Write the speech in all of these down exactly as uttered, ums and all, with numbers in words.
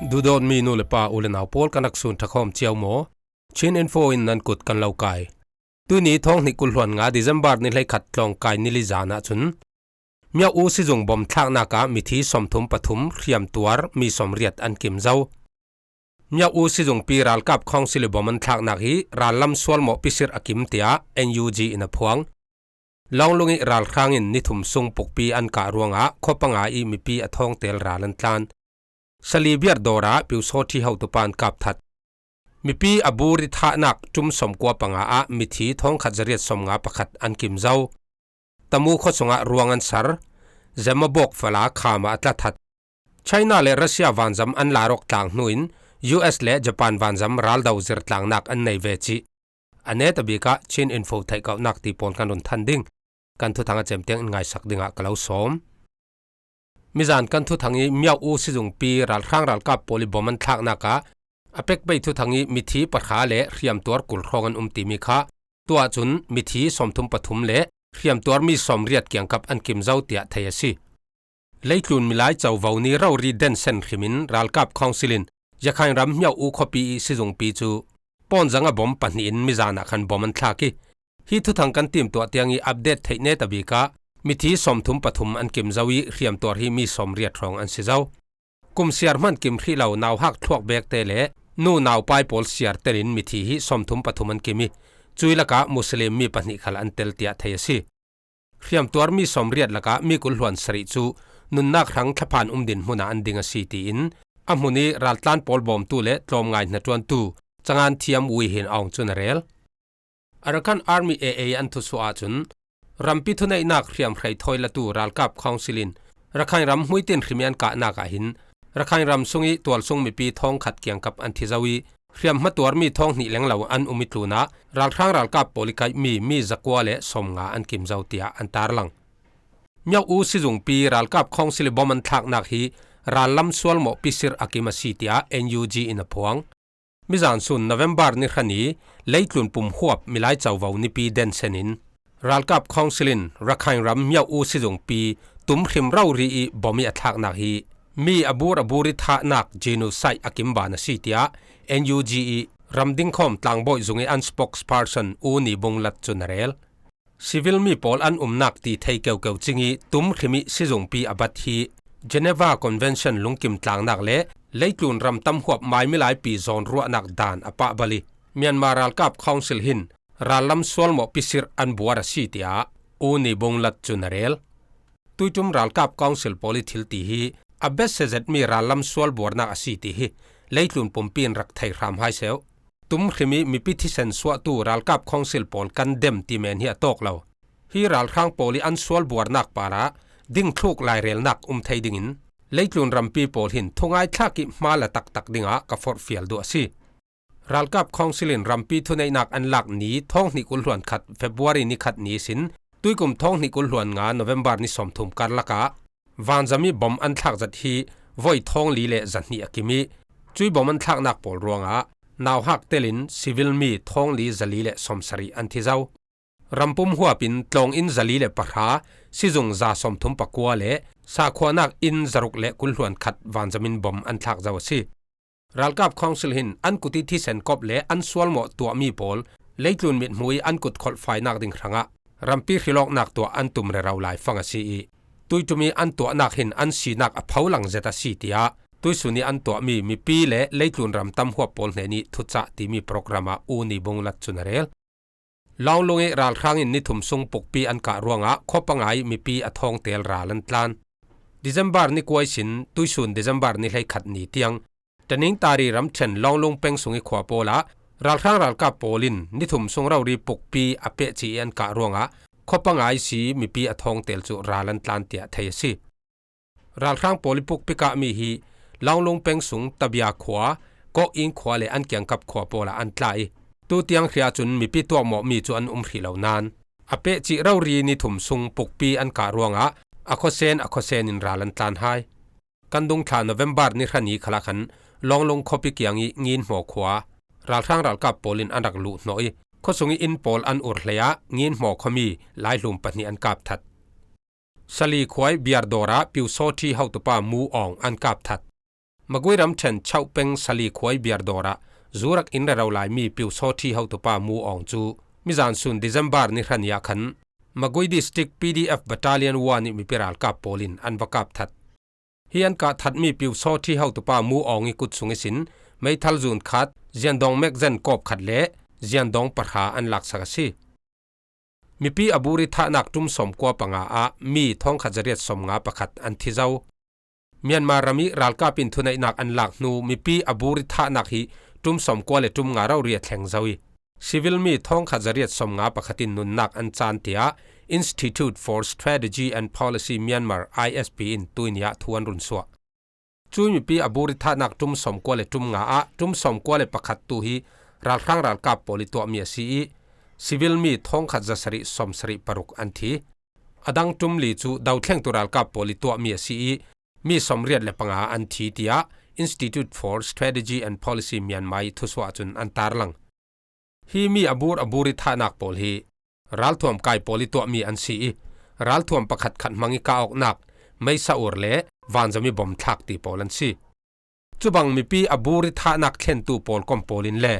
Duhdawtmi nu le pa, u le nau pawl, kan rak sun ṭhakhawm cio maw? Chin Info in nan kut kan lo kai. Tuini thawng hnih kul hluan nga December ni hleikhat tlawngkai ni li zan ahcun Myauk-u sizung bom thlaknak ah mithi sawmthum pathum, hriamtuar mi sawmriat an kim zo. Myauk-u sizungpi ralkap council i bom an thlaknak hi rallam sualmawh pisir a kim, tiah N U G in a phuang. Lawnglung i ralhrang in ni thum sung pukpi an kah ruangah khuapanga i mipi a thawngtel ral an tlan. Sali biar dawr ah Pyusawṭhi hotupa an kap that. Mipi a bur i thahnak ṭum sawmkua panga ah mithi thawngkhat zariat sawmnga pakhat an kim zo. Tamu khuasung ah ruang an sar. Zemabawk fala kham ah a tla that. China le Russia vanzam an lar awk tlang hnu in U S le Japan vanzam raldo zir tlangnak an nei ve cih a net a bik ah Chin Info theihkauhnak ti pawl kan run than ding. Kan thuthang a cem tiang in ngaisak dingah ka lo sawm. Mizan kan thuthang i Myauk-u sizungpi ralhrang ralkap pawl i bom an thlaknak ah a pek bei thuthang i mithi pahra le hriamtuar kul hrawng an um timi kha, tuah cun mithi sawmthum pathum le hriamtuar mi sawmriat kiangkap an kim zo, tiah thei a si. Leitlun milai covo ni rori den sen hrim in ralkap council in Rakhine ram Myauk-u khuapi i sizungpi cu pawnzang a bom pahnih in mizan ah khan bom an thlak i, hi thuthang kan timtuah tiang i update theih net a bik ah mithi sawmthum pathum an kim zo i hriamtuar hi mi sawmriat hrawng an si zo. Kum siar hman kim hrih lo nauhak thluak bekte le nu naupai pawl siar telin mithi hi sawmthum pathum an kim i, cui lakah Muslim mi pahnih khal an tel, tiah thei a si. Hriamtuar mi sawmriat lakah mi kul hluan sarih cu nunnak hrang thlaphan um dinhmun ah an ding a si, tiin a hmun i raltlan pawl bawmtu le tlawmngai hnaṭuantu Changan Thiam Wui Hin Aung cun a rel. Arakan Army, A A, an thusuah ahcun rampi thuneihnak hriamhrei thawilatu ralkap council in Rakhine ram hmuitin hrim i an kahnak ah hin Rakhine ram sung i tualsung mipi thawngkhat kiangkap an thi zo i, hriamhma tuarmi thawng hnih lenglo an um i tlunah ralhrang ralkap pawl i kaihmi mi zakua le sawmnga an kim zo, tiah an tarlang. Myauk-u sizungpi ralkap council i bom an thlaknak hi rallam sualmawh pisir a kim a si, tiah N U G in a phuang. Mizan sun November ni hra ni leitlun pum huap milai covo nipi den sen in ralkap council in Rakhine ram Myauk-u sizungpi tum hrim rori i bom i a thlaknak hi mi a bur a bur i thahnak genocide a kim ban a si, tiah N U G i ram dingkhawm tlangbawi zung i an spokesperson U Ni Bung Lat cun a rel. Civil mi pawl an umnak ti thei keukeu cing i tum hrim i sizungpi a bat hi Geneva Convention lungkim tlangnak le leitlun ram tam huap mai milaipi zawn ruahnak dan a pah bal i, Myanmar ralkap council hin rallam sualmawh pisir an buar a si, tiah U Ni Bung Lat cun a rel. Tuiṭum ralkap council pawl i thil ti hi a bese zetmi rallam sual buarnak a si ti hi leitlun pumpi in rak thei hram hai seuh. Tum hrim i mipi thisen suahtu ralkap council pawl kan dem ti men hi a tawk lo. Hi ralhrang pawl i an sual buarnak parah dingthluk lairelnak um thei dingin leitlun rampi pawl hin thungai thlak i hma la taktak dingah ka forhfial duh a si. Ralkap council in rampi thuneihnak an lak ni thawng hnih kul hluan khat February ni khat ni sin tuikum thawng hnih kul hluan nga November ni sawmthum karlak ah vanzam i bom an thlak zat hi voi thawng li le zahnih a kim i, cui bom an thlaknak pawl ruangah nauhak telin civil mi thawng li zali le sawmsarih an thi zo. Rampum huap in tlawng inn zali le pahra, sizung za sawmthum pakua le sakhuanak inn zaruk le kul hluan khat vanzam in bom an thlak zo a si. Ralkap council hin an kut i thisen kop le an sualmawh tuahmi pawl leitlun mithmu i an kut kholhfainak ding hrangah rampi hrilawknak tuah an tum rero lai fang a si i, tuiṭum i an tuahnak hin an sinak a pho lang zet a si, tiah tuisun i an tuahmi mipi le leitlun ram tam huap pawl hnen i thucah timi program ah U Ni Bung Lat cun a rel. Lawnglung i ralhrang in ni thum sung pukpi an kah ruangah khuapanga i mipi a thawngtel ral an tlan. December ni kua ihsin tuisun December ni hleikhat ni tiang Tanintari ramṭhen Lawnglung peng sung i khua pawl ah ralhrang ralkap pawl in ni thum sung rori pukpi a pehcih i an kah ruangah khuapanga i si mipi a thawngtel cu ral an tlan, tiah thei a si. Ralhrang pawl i pukpi kahmi hi Lawnglung peng sung Tabia khua, Kawh Ing khua le an kiangkap khua pawl ah an tla i, tutiang hria cun mipi tuahmawhmi cu an um hrih lo nain a pehcih rori ni thum sung pukpi an kah ruangah a khuasen a khuasen in ral an tlan hai. Kan dungthla November ni hra ni khalah khan Lawnglung khuapi kiang i Nginhmaw khua ralhrang ralkap pawl in an rak luh hnawh i, khuasung i inn pawl an ur hlei ah Nginhmaw khuami laihlum pahnih an kap that. Sali khua i Biardawr ah Pyusawṭhi hotupa Mu Aung an kap that. Magui ramṭhen Chauh peng Sali khuai biar dawrah zurak in rero lai mi Pyusawṭhi hotupa Mu Aung cu mizan sun December ni hra ni ah khan Magui District P D F Battalion one ih mipi ralkap pawl in an va kap that. Hi an kah thatmi Pyusawṭhi hotupa Mu Aung ih kut sung ihsin meithal zun khat, ziandawng mekzen kawp khat le ziandawng pahra an laksak a si. Mipi a bur ih thahnak ṭum sawmkua panga ah mi thawngkhat zariat sawmnga pakhat an thi zo. Myanmar ram ih ralkap in thuneihnak an lak hnu mipi a bur ih thahnak hi ṭum sawmkua le ṭum nga rori a thleng zo ih, civil mi thawngkhat zariat sawmnga pakhat in nunnak an caan, tiah Institute for Strategy and Policy Myanmar, I S P, in tuini ah thu an run suah. Cui mipi a bur ih thahnak ṭum sawmkua le ṭum nga ah ṭum sawmkua le pakhat tu hi ralhrang ralkap pawl ih tuahmi a si ih, civil mi thawngkhat zasarih sawmsarih paruk an thi. A dang ṭum li cu dothlengtu ralkap pawl ih tuahmi a si ih, mi sawmriat le panga an thi, tiah Institute for Strategy and Policy Myanmar ih thusuah cun an tarlang. Hi mi a bur a bur ih thahnak pawl hi ralthuam kai pawl ih tuahmi an si ih, ralthuam pakhat khat hmang ih kah awknak, meisa ur le vanzam ih bom thlak ti pawl an si. Cubang mipi a bur ih thahnak thlentu pawl kom pawl in le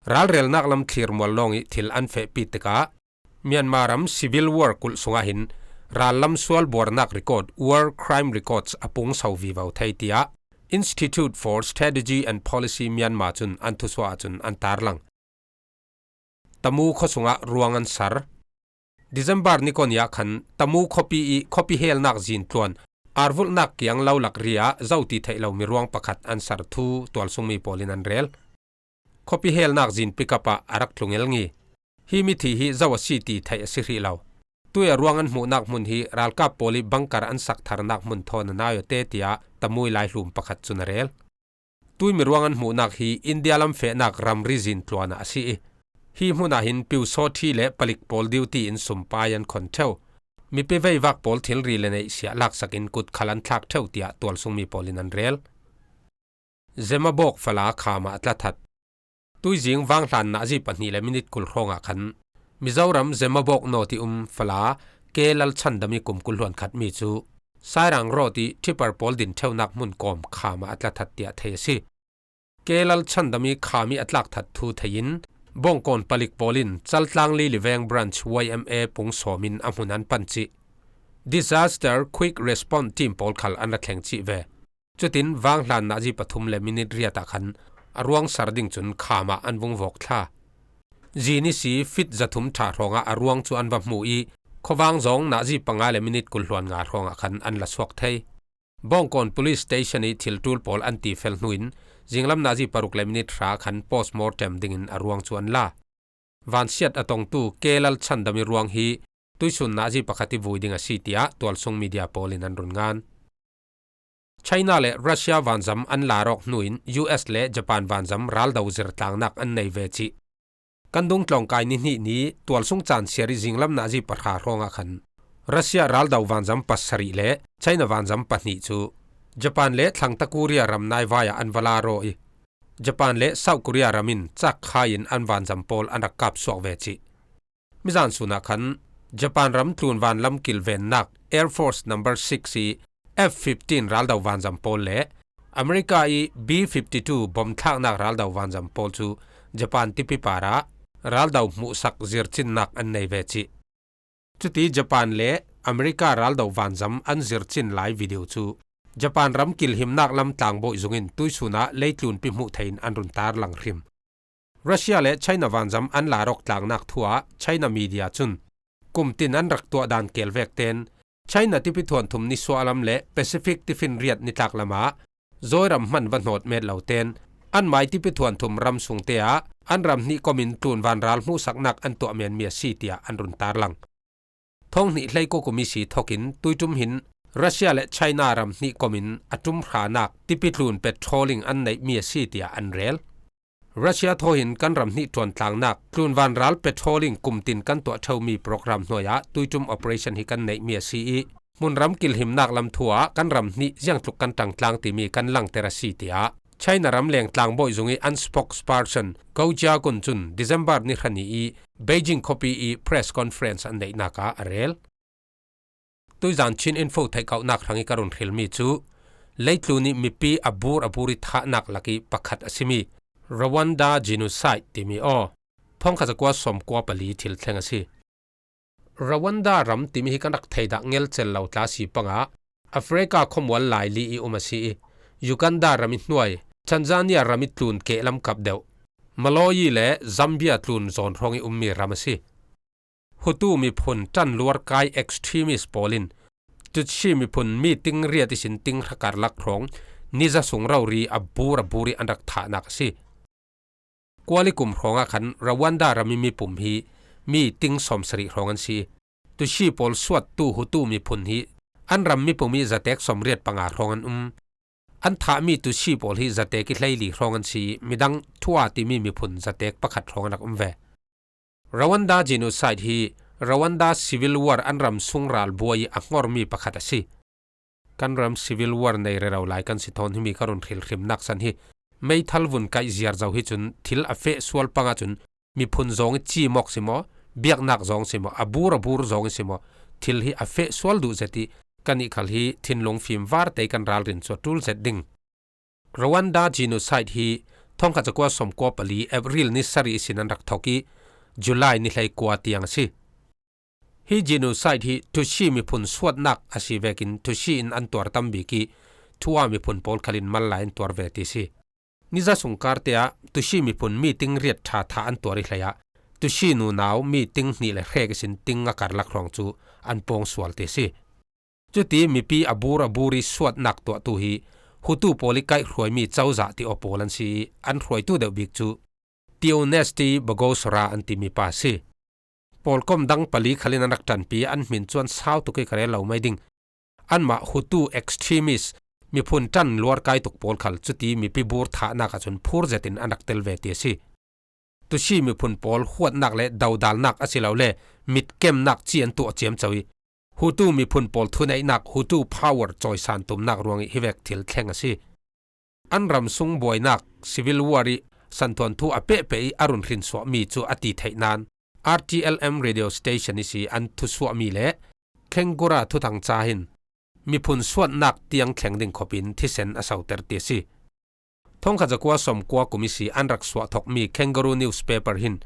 ralrelnak lam thlirmual lawng ih thil an fehpi tikah Myanmar ram Civil War kulh sungah hin rallam sual buarnak record, War Crime Records, a pungso vivo thei, tiah Institute for Strategy and Policy Myanmar cun an thusuah ahcun an tarlang. Tamu khuasungah ruang an sar. December ni kua ni ah khan Tamu khuapi ih khuapi helnak zin tluan arvulhnak kiang lo lak ri ah zo ti theih lo miruang pakhat an sar thu tualsungmi pawl in an rel. Khuapi helnak zin pickup ah a rak tlung el ngi. Hi mithi hi zo a si ti theih a si hrih lo. Tui a ruang an hmuhnak hmun hi ralkap pawl ih bangkar an sak tharnak hmun thawn a nai aw te, tiah Tamu ih laihlum pakhat cun a rel. Tui miruang an hmuhnak hi India lam fehnak ramri zin tluan ah a si ih, hi hmun ah hin Pyusawṭhi le palik pawl duty in sumpai an khon ṭheu. Mipi veivak pawl thilri le neihsiah laksak in kut khal an thlak ṭheu, tiah tualsungmi pawl in an rel. Zemabawk fala kham ah a tla that. Tuizing vanghlan nazi pahnih le minit kul hrawngah khan Mizoram Zemabawk nawt ih um fala K. Lalchhandam ih kum kul hluan khatmi cu Sairang Road ih tipper pawl din ṭheunak hmun kawm kham ah a tla that, tiah thei a si. K. Lalchhandam ih kham ih a tlak that thu thei in Bawngkawn palik pawl in Caltlang Liliveng Branch Y M A pung sawm in a hmun an pan cih Disaster Quick Response Team pawl khal an ra thleng cih ve. Cutin vanghlan nazi pathum le minit riat ah khan a ruang sar ding cun kham ah an vung vawk thla. Zin ihsi fit zathum ṭha hrawngah a ruang cu an va hmu ih, khuavang zong nazi panga le minit kul hluan nga hrawngah khan an la suak thei. Bawngkawn Police Station ih thilṭul pawl an tifel hnu in zinglam nazi paruk le minit hra khan postmortem dingin a ruang cu an la. Vansiat a tongtu K. Lalchhandam ih ruang hi tuisun nazi pakhat ih vui ding a si, tiah tualsung media pawl in an run ngan. China le Russia vanzam an lar awk hnu in U S le Japan vanzam raldo zirtlangnak an nei ve cih kan dungtlawngkai ni hnih ni tualsung caan siar ih zinglam nazi pahra hrawngah khan Russia raldo vanzam pasarih le China vanzam pahnih cu Japan le Thlangta Korea ram naivai ah an va lar aw ih, Japan le South Korea ram in cak khai in an vanzam pawl an rak kap suak ve cih. Mizan sun ah khan Japan ram tlunvan lam kilvennak Air Force number six ih F fifteen raldo vanzam pawl le America ih B fifty-two bom thlaknak raldo vanzam pawl cu Japan tipi parah raldo hmuhsak zircinnak an nei ve cih. Cuti Japan le America raldo vanzam an zircin lai video cu Japan ram kilhimnak lam tlangbawi zungin tuisun ah leitlunpi hmuh thei in an run tarlang hrim. Russia le China vanzam an lar awk tlangnak thu ah China media cun kumtin an rak tuah dan kelvek ten China tipi thuanthum nisuah lam le Pacific tifinriat nitlak lam ah Zawiram hman va hnawt met lo ten anmai tipi thuanthum ram sungte ah an ram hnih kom in tlunvan ral hmuhsaknak an tuah menmi a si, tiah an run tarlang. Thawng hnih hleikua kum ihsi thokin tuiṭum hin Russia le China ram hnih kom in a ṭum hranak tipi tlun patrolling an neihmi a si, tiah an rel. Russia thaw hin kan ram hnih ṭuantlangnak tlunvan ral patrolling kumtin kan tuah ṭheumi program hnuai ah tuiṭum operation hi kan neihmi a si ih, hmunram kilhimnak lam thu ah kan ram hnih ziangtluk kan ṭangtlang timi kan langter a si, tiah China ram leng tlangbawi zung ih an spokesperson Gao Jiakun cun December ni hra ni ih Beijing khuapi ih press conference an neihnak ah a rel. Tuizan Chin Info theihkauhnak hrang ih ka run hrilmi cu leitlun ih mipi a bur a bur ih thahnak lak ih pakhat a simi Rwanda genocide timi aw, thawngkhat zakua sawmkua pali thil thleng a si. Rwanda ram timi hi kan rak thei dah ngelcel lo tla si panga Africa khuamual laili ih um a si ih Uganda ram ih hnuai, Tanzania ram ih tlun kehlam kap deuh, Malawi le Zambia tlun zawn hrawng ih ummi ram a si. Hutu miphun ṭanluar kai extremist pawl in Tutsi miphun mi ting riat ihsin ting hra karlak hrawng niza sung rori a bur a bur ih an rak thahnak a si. Kuali kum hrawngah khan Rwanda ram ih mipum hi mi ting sawmsarih hrawng an si ih, Tutsi pawl suattu Hutu miphun hi an ram mipum ih zatek sawmriat panga hrawng an um. An thahmi Tutsi pawl hi zatek ih hleili hrawng an si ih, midang Twa timi miphun zatek pakhat hrawng an rak um ve. Rwanda genocide hi Rwanda Civil War an ram sung ralbuai ih a hngormi pakhat a si. Kan ram Civil War nei rero lai kan si thawn himi ka run hrilhrimnak san hi meithal vun kaih ziar zo hi cun thil a feh sual panga cun miphun zawng ih cimawk si maw, biaknak zawng si maw, a bur a bur zawng ih si maw, thil hi a feh sual duh zet ih kan ih khal hi thinlung fimvarte ih kan ralrin cu a ṭul zet ding. Rwanda genocide hi thawngkhat zakua sawmkua pali April ni sarih ihsin an rak thok ih July ni hleikua tiang a si. Hi genocide hi Tutsi miphun suatnak a si vekin Tutsi in an tuar tam bik ih Twa miphun pawl khalin mal lai an tuar ve ti si. Niza sungkarte ah Tutsi miphun mi ting riat ṭha thah an tuar ih hleiah Tutsi nunau mi ting hnih le hrek ihsin ting a karlak hrawng cu an pawng sual ti si. Cuti mipi a bur a bur ih suatnak tuahtu hi Hutu pawl ih kaihhruaimi cozah ti aw pawl an si ih an hruaitu deuh bik cu Theonesti Bagosora an timi pa a si. Pawlkom dang pali khalin an rak ṭanpi ih an hmin cu an sau tuk ih ka rel lo mai ding. Anmah Hutu extremist miphun ṭanluar kai tuk pawl khal cuti mipi bur thahnak ahcun phur zetin an rak tel ve ti a si. Tutsi miphun pawl huatnak le dodalnak asilole mitkemnak ci an tuah ciamco ih Hutu miphun pawl thuneihnak, Hutu power cawisan tumnak ruangih hivek thil thleng a si. An ram sung buainak, Civil War ih santhuan thu a pehpeh ih a run hrinsuahmi cu a ti theih nain R T L M radio station ihsi an thusuahmi le Kengura thuthang ca hin miphun suatnak tiang thleng ding khawpin thisen a soter ti a si. Thawngkhat zakua sawmkua kum ihsi an rak suah thokmi Kangaroo newspaper hin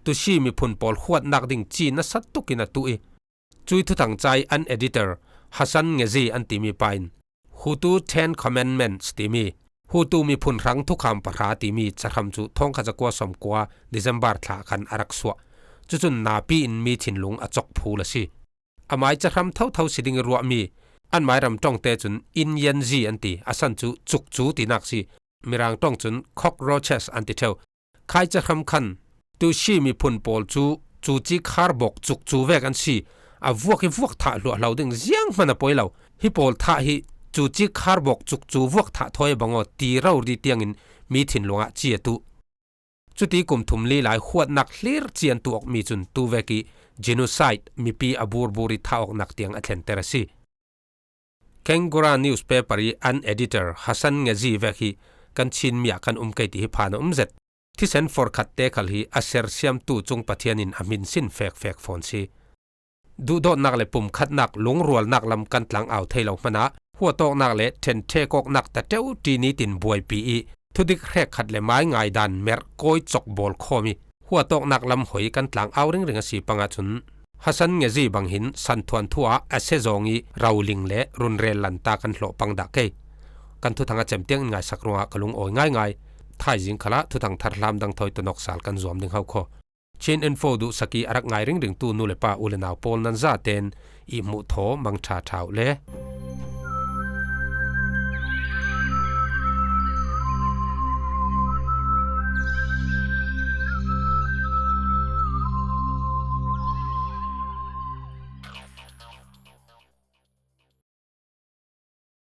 Tutsi miphun pawl huatnak ding ci nasa tukin a tuh ih, cui thuthang ca ih an editor Hassan Ngezi an timi pa in Hutu Ten Commandments timi, Hutu miphun hrang thukham pahra timi cahram cu thawngkhat zakua sawmkua December thla khan a rak suah. Cucun napi in mi thinlung a cok phul a si. Amai cahram thotho si ding ih ruahmi, anmai ram ṭongte cun Inyenzi an ti, a san cu cukcu tinak si. Mirang ṭong cun cockroaches an ti ṭheu. Khai cahram khan Tutsi miphun pawl cu cuci kharbawk cukcu vek an si. A vuak ih vuak thah hluahhlo ding zianghman a poi lo. Hi pawl thah hi cuci kharbawk cukcu vuak thah thawi a bang aw ti rori tiangin mi thinlung ah ci a tuh. Cuti kum thum li lai huatnak hlir ci an tuh awkmi cun tuvek ih genocide mipi a burbur ih thah awknak tiang a thlenter a si. Kengura newspaper ih an editor Hassan Ngezi vek hi kan Chinmi ah kan um kei ti hi phan a um zet. Thisen forkhatte khal hi a sersiamtu cung Pathian in a hmin sin fekfek fawn si. Duhdawtnak le pumkhatnak, lungrualnak lam kan tlang au thei lo hmanah huatawknak le ṭhenṭhek awknak ta ṭeuṭi nitin buaipi ih thudik hrekkhat le mai ngaidan merh kawi cok bawl khawm ih huatawknak lam hoi kan tlang au ringring a si pang ahcun Hassan Ngezi bang hin santhuan thu ah a se zawng ih roling le runrel lanta kan hlawh pang dah kei. Kan thuthang a cem tiang in ngaisak ruangah ka lungawi ngaingai. Thaizing khalah thuthang thar hlam dang thawi tuanawk sal kan zuam ding ho khaw. Chin Info duhsak ih a rak ngai ringringtu nu le pa u le nau pawl nan zaten ih hmuh thaw mang ṭha ṭha uh le.